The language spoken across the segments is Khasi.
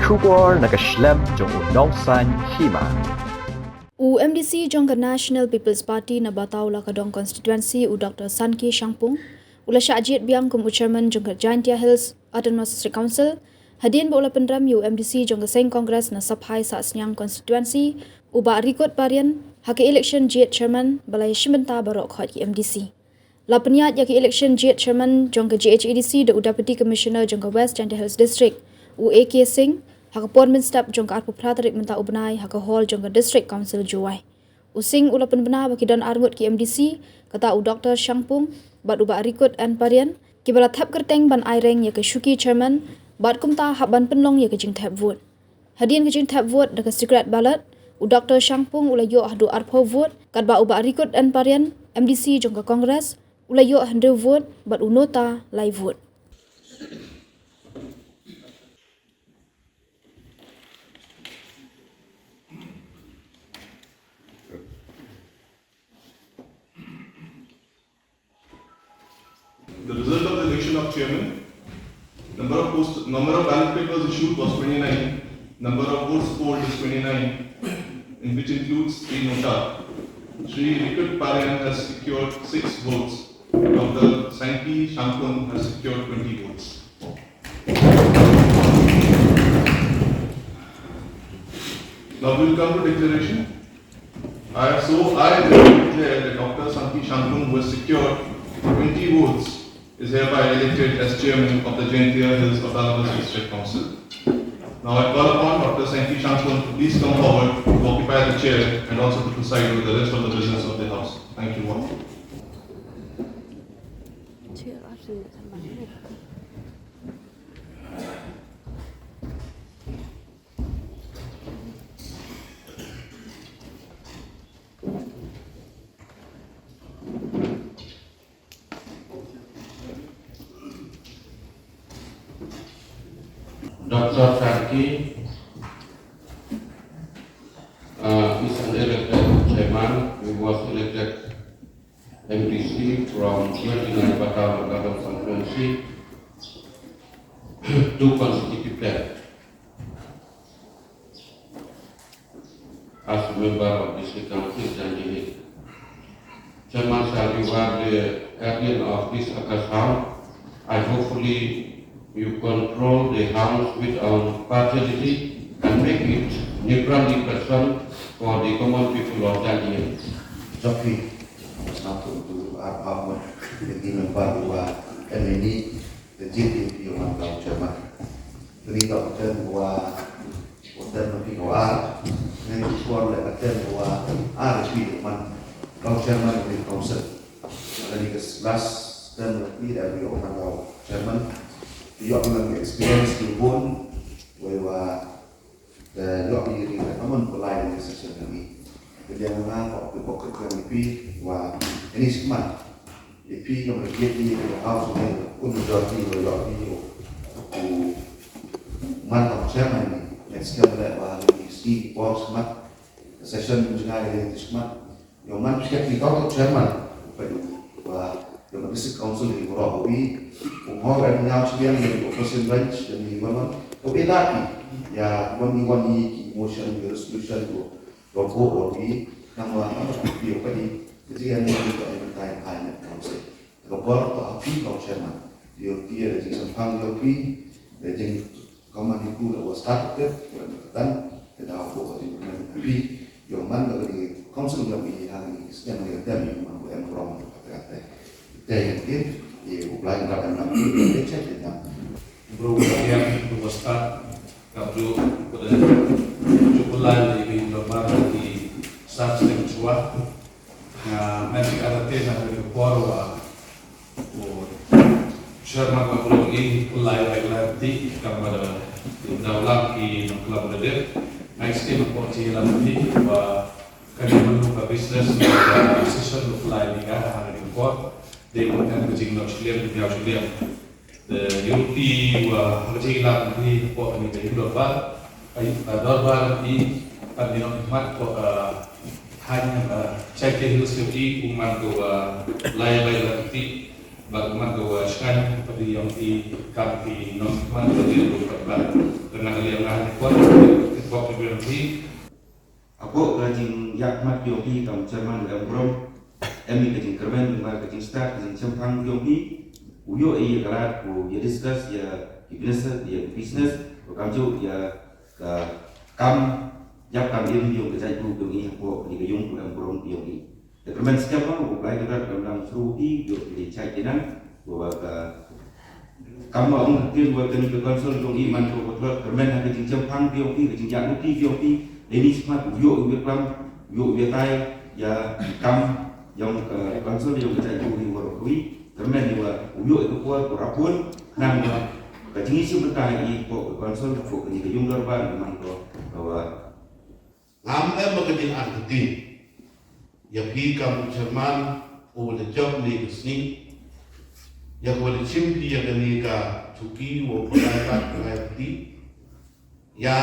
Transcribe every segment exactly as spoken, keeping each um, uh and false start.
Khubor na ka shlem jong u Nongsaiñ Hima. U M D C jong ka National People's Party na Batawlakadong Constituency, u Doctor Sanki Shangpung, u la shah jied biang kum u chairman jong ka Jaintia Hills Autonomous District Council hadien ba u la pynrem ïa u M D C jong ka seng Congress na Saphai Sahsniang Constituency, u Bah Rikut Parien, ha ka election jied chairman ba la ïashim bynta baroh khoit ki M D C. La pynïaid ïa ka election jied chairman jong ka G H A D C da u Deputy Commissioner jong ka West Jaintia Hills District, u A K Singh, ha ka por mynstep jong ka arphew phra tarik mynta u bnai ha ka hall jong ka District Council Jowai. U Singh u la pynbna ba ki don arngut ki M D C, kata u Doctor Shangpung bad u Bah Rikut N Parien, kiba la thep kyrteng ban aireng ïa ka shuki chairman, bad kumta hap ban pynlong ïa ka jingthep vote. Hadien ka jingthep vote da ka secret ballot, u Doctor Shangpung u la ïoh haduh arphew vote, katba u Bah Rikut N Parien, M D C jong ka Congress, u la ïoh hynriew vote bad u Nota lai vote. The result of the election of chairman: number of post, number of ballot papers issued was twenty-nine, number of votes polled is twenty-nine, in which includes a Nota. Shri Rikut Parien has secured six votes. Doctor Sanki Shangpung has secured twenty votes. Now we will come to declaration. I so I therefore declare that Doctor Sanki Shangpung, who has secured twenty votes, is hereby elected as chairman of the Jaintia Hills Autonomous District Council. Now I call upon Doctor Sanki Shangpung to please come forward to occupy the chair and also to preside over the rest of the business of the house. Thank you all. Doctor Sanki, uh, is an elected chairman. He was elected M D C from twenty-nine Batawlakadong constituency, two consecutive terms. As a member of District Council, Jaintia Hills. Chairman, sir, you are the guardian of this august house. I hopefully you control the house without partiality and make it neutrally person for the common people of Jaintia Hills. Joffi, satu tu apa pun, jadi member dua, dan ini kejit di Piuman Kau Chairman. Ini kau dua Wa term ma phi ka ar, ngan ïa shuwa leh ka term wa ar phi man ka chairman of the council. Lane ka last term ma phi da ïoh man ka chairman. Ïoh man ka experience ki bun, wei wa da ïoh ki ri ka man ko lai ni session kami. Ka liang nga ko phi ko kit kami phi wa ini sman. Ïa phi ïa ma ïa phi ïa ka house ne un majority wa ïa phi ïa u man tang chairman ni. Next year leh wa ïa phi ski por smat. Session jngai ïa phi smat. Ïa man phi ïa phi tang chairman. Phi wa ïa ma district council ïa wa phi. U hor an nyau chiang ïa u president bench ïa ni wa man. Ïa phi la phi ïa wan ni wan ni ki motion ïa resolution ïa Rogo o pi, namar namar pi o padi, ka jingïaid ni ka ai mynta ai na council. Ka bor to ha pi ka chairman. Ïa pi da jingsaphang ïa pi, da jing ka man ni ku da wa start ka, wa da ka tan, ka da ko ka jingman pi, ïa man da ka ni council ïa pi ha ni, sdang ni ka tem ïa man ko em rong ka kata. Te ïa kin, ïa u blind rat em na pi, ïa check ïa na. Bro, ïa, bro, wa start. Ka briew, ka da ju pynlait ïa ki dorbar ki sar seng shuwa. Nga men ki arate na ka por wa u chairman ka briew i pynlait ïa ki lait ti kam ba da daw lam ki nongklam da dep. Ngai skim ko chi lam ti wa ka ni menu ka business ka session u pynlait ïa ka ha ka por. Dei ko kan ka jingno chiliam, nyaw chiliam. Te ïohi wa ha ka jingïalang hi hapoh kane ka ïing dorbar, ka ïing dorbar hi, ka ïing khmat hapoh ka thaiñ Jaintia Hills, ïohi u man ka wa lai lai la kti, bad u man ka wa shngaiñ, ka dei ïohi kam ki nongkhmat ka dei ruh bad bad. Te nga ka liang nga Hapoh ka jingïakhmat jong phi kam chairman, em burom, em ïa ka jingkyrmen, em ka jingstad, ka jingshemphang jong phi, u ïoh ïa ka lad u ïa discuss ïa ki business, ïa ki business, u kam ju ïa ka kam, ïa ka kam im jong ka jaitbynriew jong i hapoh kane ka ïung, em burom jong i. Te kyrmen skhem ba u Blai Kynrad u dang sngewthuh ïa ki jait ki nang, ba ka kam ba ong ktien ba kane ka council jong i man ka ba tlot kyrmen ha ka jingshemphang jong i, ka jingïaid lynti jong i. Dei ni smat u ïoh u ïaklam, u ïoh u ïatai ïa kam jong ka council jong ka jaitbynriew baroh kawei. Kyrmen ïa ba u ïoh ïa ka por ka rapun nang ba ka jingïashimbynta ïa i hapoh ka council, hapoh kane ka ïung dorbar man ka ba Ngam em ba ka jingïarap ka ti. Ïa phi kam u chairman, u da jop ni ka sngi. Ïa ka wa da chim phi ïa kani ka chuki, wa pynlai ka pynlai ka ti. Ïa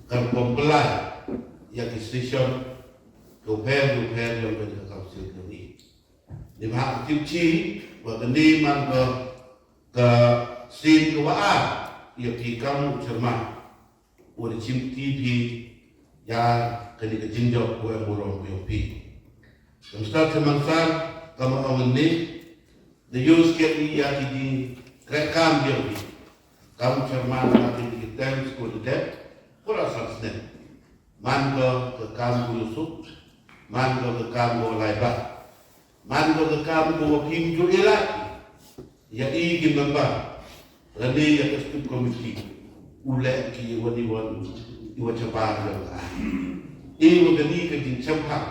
ka rukom pynlai ïa ki session, ka u pher, ka u pher, ïa ka ka council ka ni. Ni ba ha ka tip chi, wa kani man ka, ka sien ka wa ar, ïa phi kam u chairman. U da chim ti phi ïa kani ka jingjop u em burom u ïong phi. Kam stad chairman sir, kam ong ni, da ïoh sket ïa ki jingkhreh kam ïong phi. Kam chairman na kani ka term sku da dep, pura san snem. Man ka ka kam u ïusuk, man ka ka kam u lai ba. Man ka ka kam ka wa phim ju ïalai ïa i ki member lane ïa ka state committee, u leh ki wan i wan i wa chabar ïa ka. I wa kani ka jingshemphang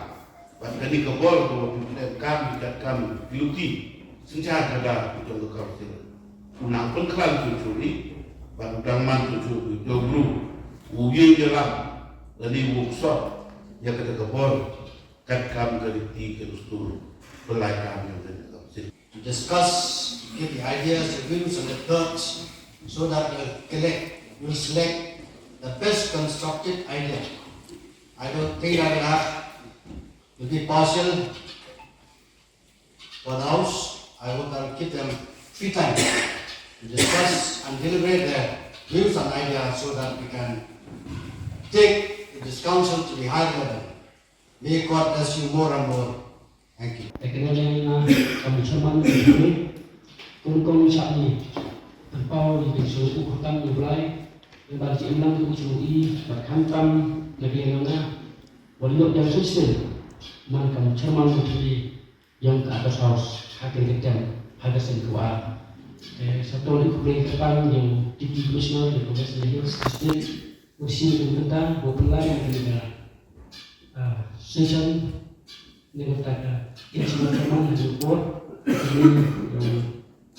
bad kani ka bor ka wa phim leh kam i ka kam ki luti synshar ka da u jong ka council. U nang pynkhlaiñ chuchu i bad u dang man chuchu i jong u, u ïeng ïalam lane u ksor ïa kata ka bor. Kat kam ka riti ka dustur, pynlai kam ïa ka dustur. To discuss, give the ideas, the views and the thoughts, so that we'll collect, we'll select the best constructed idea. I don't think I will have to be partial for the house. I hope I'll give them free time to discuss and deliberate their views and ideas so that we can take this council to the higher level. May God bless you more and more. Thank you. Te kane ka nga kam chairman ka ni kum kum sha ni. Tang pau ni ka shu u kham ni blai. Ni ba ji imlang ku shu i ba kam kam na bi nga nga. Wa ni lok jang shu shu. Man kam chairman ka ni yang ka atas house. Ha ka ni tem ha ka sen ku a. Te satu ni ku blai ka pang yang Deputy Commissioner di West Nile Hills District. Usi ni ka bynta wa pynlai ni ka session ni ka bynta ka insur teman ha ka por ni ïong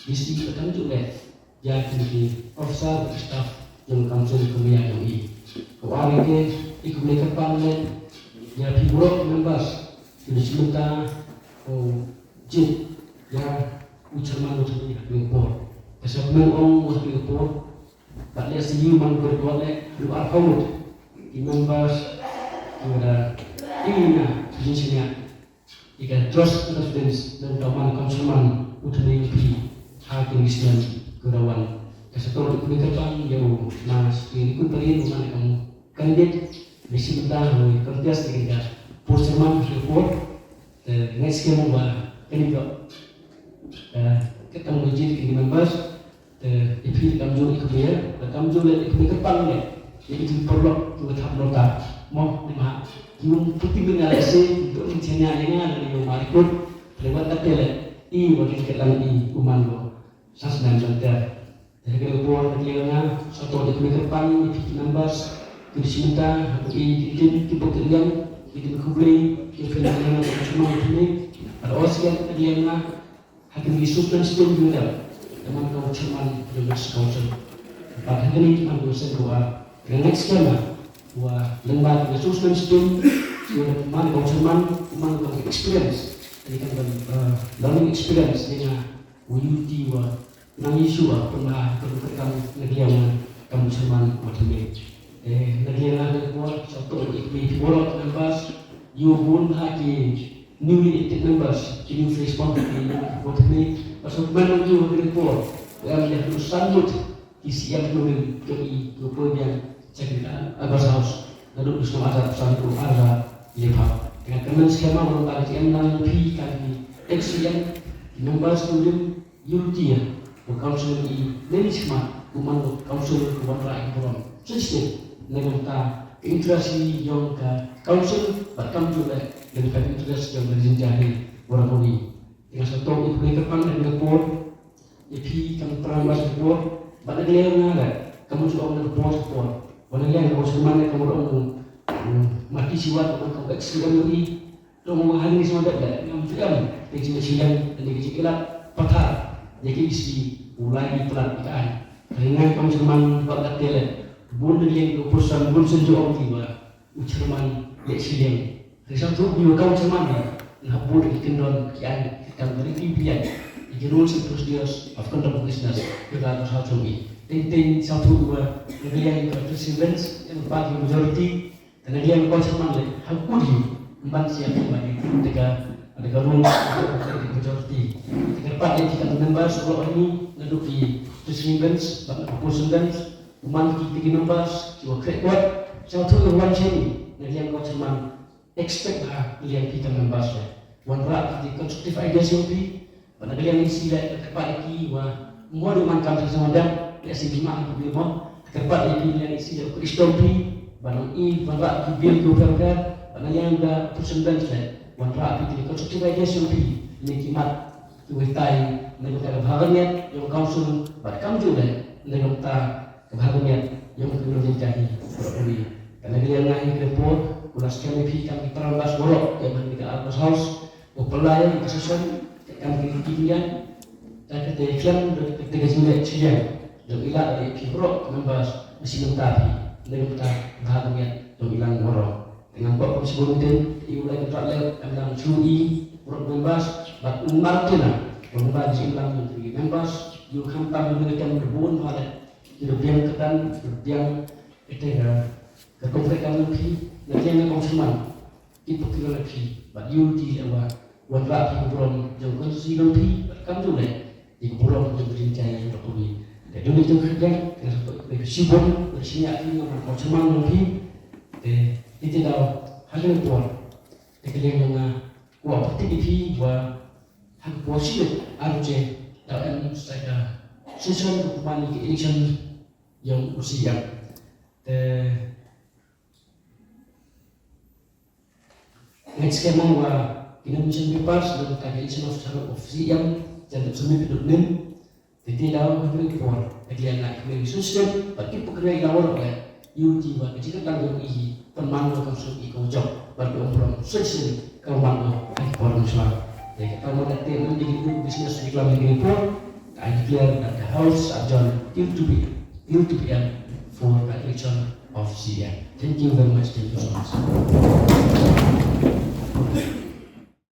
D C ka tam ju leh ïa ki officer bad staff ïong council ka maya ïong i. Ka wa ni ke i ka maya ka pan leh ïa phi baroh members ki bynta ko jit ïa u chairman u chairman ha ka por. Ka sa men ong ha ka por. Bad leh sha ïing man ka report leh haduh arphew ngut ki members ki wa da ïeng na position ïa ka trust confidence lem da man kam chairman u tymmen phi ha ki mission ka da wan. Ka sa tol ki kyrpang ïa u na ki recruit party u man kam candidate mission da u contest ïa ka post chairman report. Te ngai skem wa kani ka ka kam jit ki members. Te i phi kam jong i kmie, te kam jong le i kmie ka pang le. Ye i ti perlok tu ka thap nota. Mo ni ma. Yung puti bin ngale se, tu in chenya ye nga ni yung marikut. Lewat ka tele, i wa kin ke lang i uman lo. Sas nan jong ter. Te ke por ke nga, sa to i kmie ka pang, i phi members. Tu simenta, i tin tin, tu bok yang, i tin kublei, i phi yang, i phi yang, i phi yang. Ada osian ke yang nga, Ha kane ka suspension jong u, da man ka u chairman jong ka council. Bad ha kane man ka u seng ka wa ka next term wa lyngba ka suspension jong u, man ka u chairman, man ka experience. Kane ka ban, uh, learning experience ïa nga u yuti wa nang issue wa pynbha ka kam na ka liang ka u chairman wa thymmai. Eh, na ka liang ka por sa to i kmie ki borok members ïa u bun bha ki newly elected members, ki new face bong ki vote ni, ba suk ban nang ju ha kane ka por, ba em deh tu san ngut ki C M nuri jong i, ki poi biang, Check it out. August House. Naduh u snem arhajar arphew san haduh arhajar arphew. Te nga kyrmen skhem ba ka jingim na phi ka ki ex-C M, ki members ki rim ïa u ti ïa u council i leni smat u man u council u wanrah ïa u burom. Shisha na ka bynta ka interest ïong ka council bad kam ju leh na ka interest ïong ka ri jaiñtia hi waroh kawei. Te nga sngewthuh ïa phi kyrpang na ka por ïa phi kam pran ba ka por bad na ka liang nga leh kam ju ong na ka por ka por. Wan na ka liang ka por syrman ka por ong ma ki siwat ma ka ex-C M i. Long wa hangne sngewdep leh ngam ju em te jingshiliang ne ka jingïalap pathar ïa ka isi u lai i plat i ka ai. Ri ngai kam syrman bad ka tele bun ri liang ka pursan bun sen ju ong ki wa u syrman leh shiliang. Ri sngewthuh bi wa kam syrman leh na bun ki kyndon ki ai ki kam ka ri ki biang ki rules and procedures of conduct of business ka ka ka sngewthuh i. Teng teng sngewthuh wa ka liang ka president and ba ki majority. Te na ka liang ka kong syrman leh ha kut hi ban siap hi ban hi te ka, te ka rung ka majority. Te ka pat leh ki ka members ro hi naduh ki president bench bad na opposition bench. Kuman ki te ki members ki wa khreh kwat sngewthuh ïa wan shen hi. Na ka liang ka kong syrman expect ha ka liang ki ka members leh wanrah ki te constructive ideas ïong phi. Bad na ka liang i si leh ka kyrpad ïa ki wa mo dei man kam sa sngewdang leh si bima ha ki bima. Ka kyrpad ïa ki na ka liang i si leh u khreh stom phi. Bad nang i wanrah ki bill ki u pher pher. Bad na ka liang ka opposition bench leh wanrah ki ki constructive ideas ïong phi. Ne ki mat ki wei tai ne ka bha ka miat ïong council bad kam ju leh ne ka bynta ka bha ka miat ïong ka community ka hi. Ka na ka liang nga hi ka por ku la skhem ïa phi kam ki para members waroh ïa man ki ka August House. Ko pynlai ka session ka kam ki ki ngian. Ta ka te khlem da ka te ka jingleh chiliang da ila da ki bro members da shi mynta phi da mynta bha ka ngiat da ila ngoro. Te ngam pok kum shi bun tin i u lai ka trak leh em lang chu i bro members bad u mar tina bro members da shi lang ki members yu kham tam da ka kam da bun bha leh ki da biang ka tan ki da biang ka te ka ka kum ka kam phi na tiang ka kum shi man. Ki pyrkhat ïa phi bad ïohi ïa wa wanrah phi ka burom jong ka constituency jong phi bad kam ju leh ïa ka burom jong ka jingïaid jong ka phi. Ka jong ka jingïaid ka shibun ka shibun ïa ka jingïaid jong phi. Te ïa te daw ha ka por te ka liang jong nga kwah pyrthei ïa phi wa ha ka por shi ar baje daw em sa ka session ka pynban ïa ka election jong u C M. Te Nga skhem wa ki nomination papers na ka election of term of C M jan dep submit dep nim. Te te daw ka por ka liang na ka election system bad ki pyrkhat ïa la waroh ka ïohi wa ka jingkyrkhu jong i pynman ka kam suk i ka jop bad ka umrong session ka man ka por ka shuwa. Te ka taw man ka te man di ki business di klam di ki por I declare that the House adjourned till two p.m., till two p.m. for the election of C M. Thank you very much. Thank you so much.